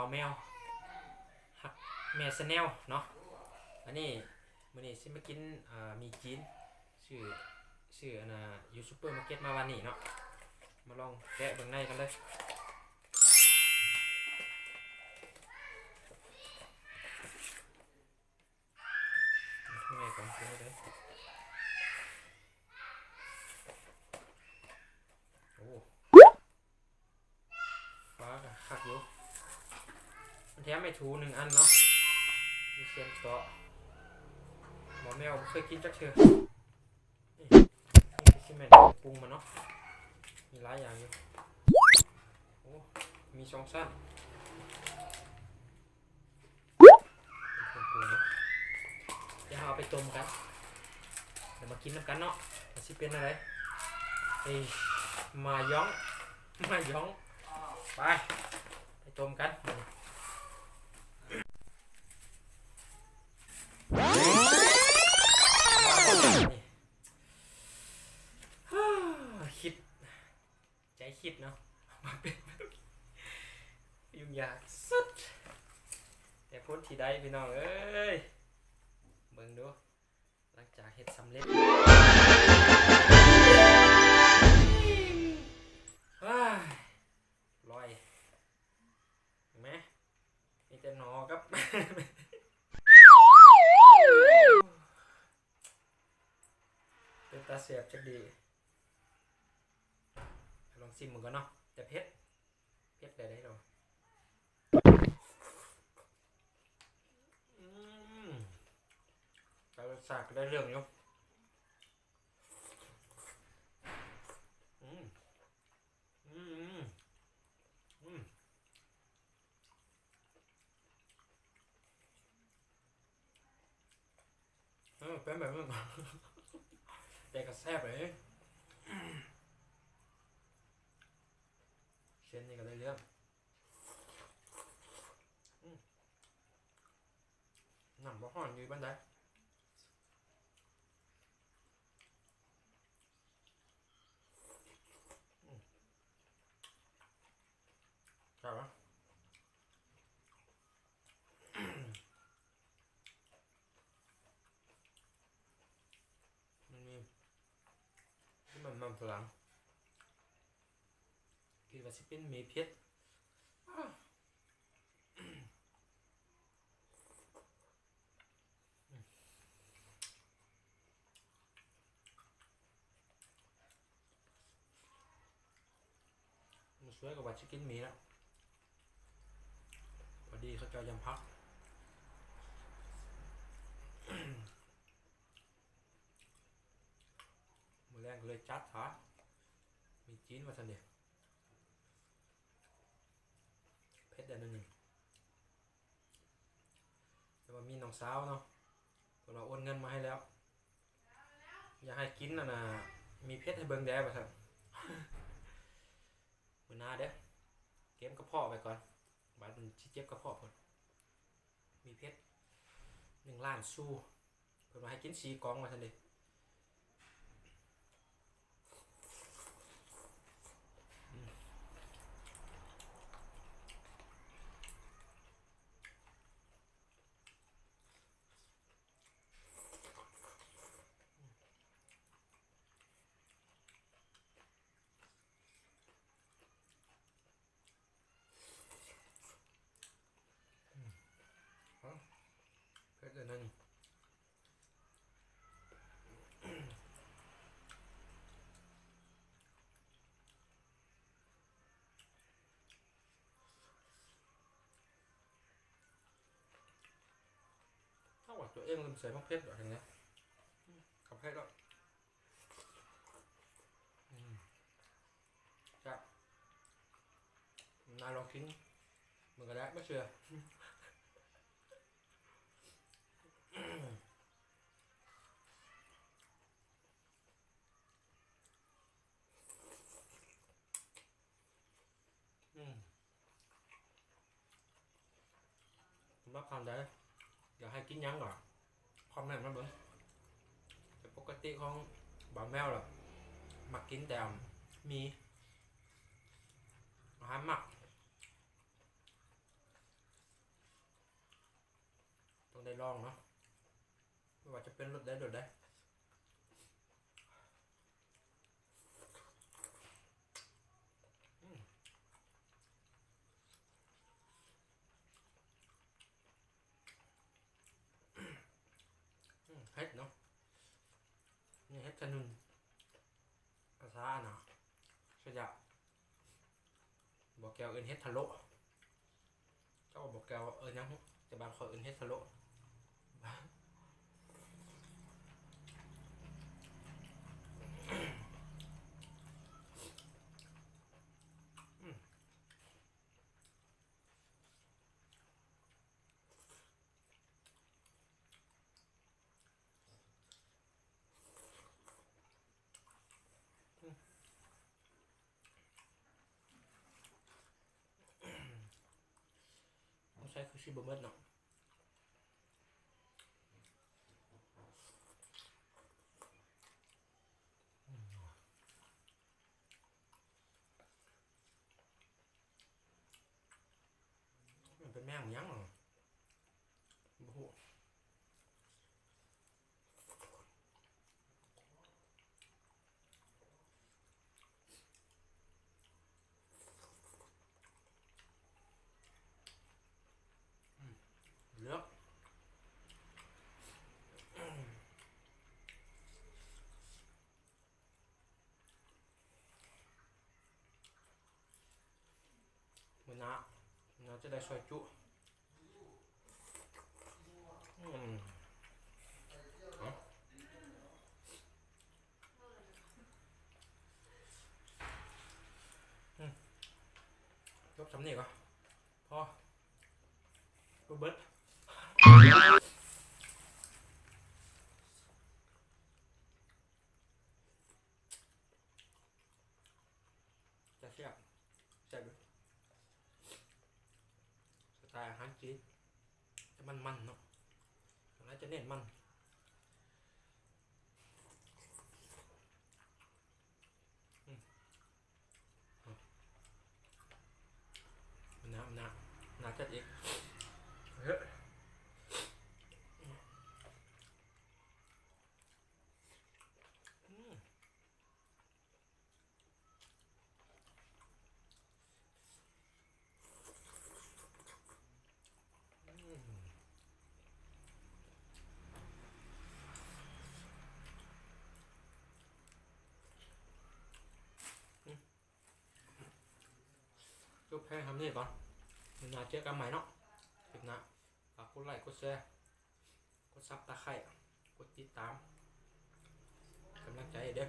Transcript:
ບ່າວແມວ ຮັກແມ່ແຊນແນວເນາະ. ອັນນີ້ ມື້ນີ້ຊິມາກິນ ອ່າ ໝີ່ຈີນ ຊື້ ຊື້ອັນນ່າ ຢູ່ຊຸບເປີມາເກັດມາວານນີ້ເນາະ. ມາລອງແກະເບິ່ງໃນກັນເລີຍ. ຂ້າງໃນກະເປັນຈັ່ງໃດ? ໂອ້ ປາກະຄັກຢູ່. ມັນແຖມໃຫ້ຖົ່ວໜຶ່ງອັນເນາະ. ມີສ່ວນເກາະ ໝໍແມວບໍ່ເຄີຍກິນຈັກເທື່ອ. ນີ້ ນີ້ຄືຊິແມ່ນເຄື່ອງປຸງມັນເນາະ. ມີຫຼາຍຢ່າງຢູ່. ໂອ້ ມີສອງຊັ້ນ. ເປັນເຄື່ອງປຸງເນາະ. ດຽວເຮົາເອົາໄປຕົ້ມກັນ ແລ້ວມາກິນນຳກັນເນາະ ວ່າຊິເປັນແນວໃດ. ເອີ ມາຢອງ ມາຢອງ ໄປ ໄປຕົ້ມກັນ. ຄິດ ໃຈຄິດເນາະ ມາເປັນ ຫຍຸ້ງຍາກສຸດ ແຕ່ຜົນທີ່ໄດ້ ພີ່ນ້ອງເອີຍ ເບິ່ງດູ ຫຼັງຈາກເຮັດສຳເລັດ ວ້າຍ ລອຍ ເຫັນໄໝ? ມີແຕ່ໜໍກັບ ເປັນຕາແຊບຈັກດີ. ລອງຊີມເບິ່ງກ່ອນເນາະ ແຕ່ເຜັດ ເຜັດໄດ້ເດ້ເນາະ. ອືມ ແຕ່ລົດຊາດກະໄດ້ເລື່ອງຢູ່. ອືມ ອືມ ອືມ ອືມ. ເອີ ເປັນແບບນັ້ນ ແຕ່ກະແຊບເດ້. ເສັ້ນນີ້ກະໄດ້ເລື່ອງ. ອືມ ນ້ຳບໍ່ຮ້ອນດີປານໃດ. ອືມ ແຊບເນາະ. ມັນມີ ຄືມັນມັນຝຣັ່ງ ຄິດວ່າຊິເປັນໝີ່ເຜັດ. ມາຊ່ວຍກະວ່າຊິກິນໝີ່ລະ ພໍດີເຂົາເຈົ້າຢຳຜັກ. ມື້ແລງກະເລີຍຈັດຫາໝີ່ຈີນວ່າຊັ້ນເດ. ເຜັດໄດ້ໜ້ອຍໜຶ່ງ ແຕ່ວ່າມີນ້ອງສາວເນາະ ເພິ່ນວ່າໂອນເງິນມາໃຫ້ແລ້ວ ຢາກໃຫ້ກິນອັນນ່າ ໝີ່ເຜັດໃຫ້ເບິ່ງແດ່ວ່າຊັ້ນ. ມື້ໜ້າເດີ້ ກຽມກະເພາະໄວ້ກ່ອນ ບາດນີ້ຊິເຈັບກະເພາະພຸ້ນ. ໝີ່ເຜັດ ໜຶ່ງລ້ານຊູ ເພິ່ນວ່າໃຫ້ກິນສີ່ກ່ອງວ່າຊັ້ນເດ. ອືມ ເຜັດເດີນັ້ນ. ເຮົາວ່າຕົວເອງເລີ່ມໃສ່ໝາກເຜັດແລ້ວຫັ້ນນະ ອືມ ກະເຜັດແລ້ວ. ອືມ ແຊບ ໜ້າລອງກິນເບິ່ງກະໄດ້ ບໍ່ເຊື່ອ. ອືມ ສຳລັບທ່ານໃດຢາກໃຫ້ກິນຫຍັງກະຄອມເມັ້ນມາເບິ່ງ. ແຕ່ປົກກະຕິຂອງບ່າວແມວລະ ມັກກິນແຕ່ໝີ່ ອາຫານໝັກ. ໄດ້ລອງເນາະ ບໍ່ວ່າຈະເປັນລົດໃດ ລົດໃດ. ອືມ ອືມ ເຜັດເນາະ ນີ້ເຫັດຂະໜຸ່ນ ພາສາອັນນະ ສະຍະ. ບໍ່ແກ້ວເອີ້ນເຫັດທະໂລະ ເຈົ້າບໍ່ແກ້ວເອີ້ນຫຍັງ? ແຕ່ບ້ານຂ້ອຍເອີ້ນເຫັດທະໂລະ. ຕ້ອງໃຊ້ຄືຊິບໍ່ໝົດເນາະ. ມັນເປັນແມງຫຍັງ ບໍ່ຮູ້. ອືມ ເລືອກ ມື້ໜ້າ ໜ້າຈະໄດ້ຊອຍຈຸ. ອືມ ເອົາ ອືມ ຈົບສ່ຳນີ້ກໍພໍ ບໍ່ເບິດ. ຈະແຊບ ແຊບຢູ່ ສະໄຕອາຫານຈີນ ຈະມັນໆເນາະ ສ່ວນຫຼາຍຈະເນັ້ນມັນ. ອືມ ໜ້າ ໜ້າ ໜ້າຈັດອີກ ເອີ. ອືມ ອືມ ຈົບພຽງເທົ່ານີ້ກ່ອນ ມື້ໜ້າເຈີກັນໃໝ່ເນາະ ຄລິບໜ້າ. ຝາກກົດໄລ ກົດແຊ ກົດຊັບຕະໄຄ ກົດຕິດຕາມ ກຳລັງໃຈເດີ.